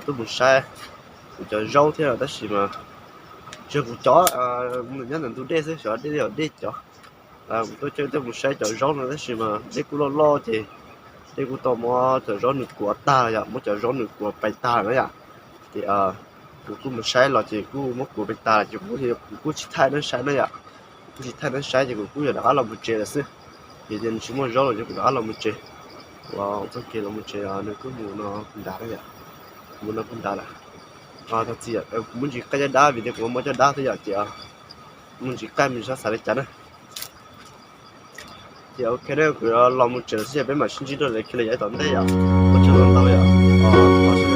tuaj mus saib kuv cov zaub thiab tab sis mas tsis yog kuv cov, nyob ntawm ntug dej xwb, xyov dej yog dej cov. Kuv tuaj coj tuaj mus saib cov zaub no tab sis mas dej kuj loj loj ces dej kuj tau muab cov zaub nws kuav tag yom, muab cov zaub nws kuav pes tag na yom. Ces kuv kuj mus saib los ces kuj muab kuav pes tag ces kuv kuj tsis thaij nej saib na yom. Kuv kuj tsis thaij nej saib ces kuv kuj yuav rov qab los mus tsev lawm xwb. Ces tias nws tsis muaj zaub lawm ces kuv rov qab los mus tsev. Uas txoj kev los mus tsev nws kuj mus no nrad na yom, mus no nrad lawm. Tag txiv, kuv muab ntsis qaij caj dab vim tias kuv muab caj dab xwb yom ces muab ntsis qaij me sab xav li cas na. Ces ok na, kuv los mus tsev lawm xwb ces peb mam sib ntsib rau lawv kiag li yav tom ntej yom. Ua tsaug ntau yom.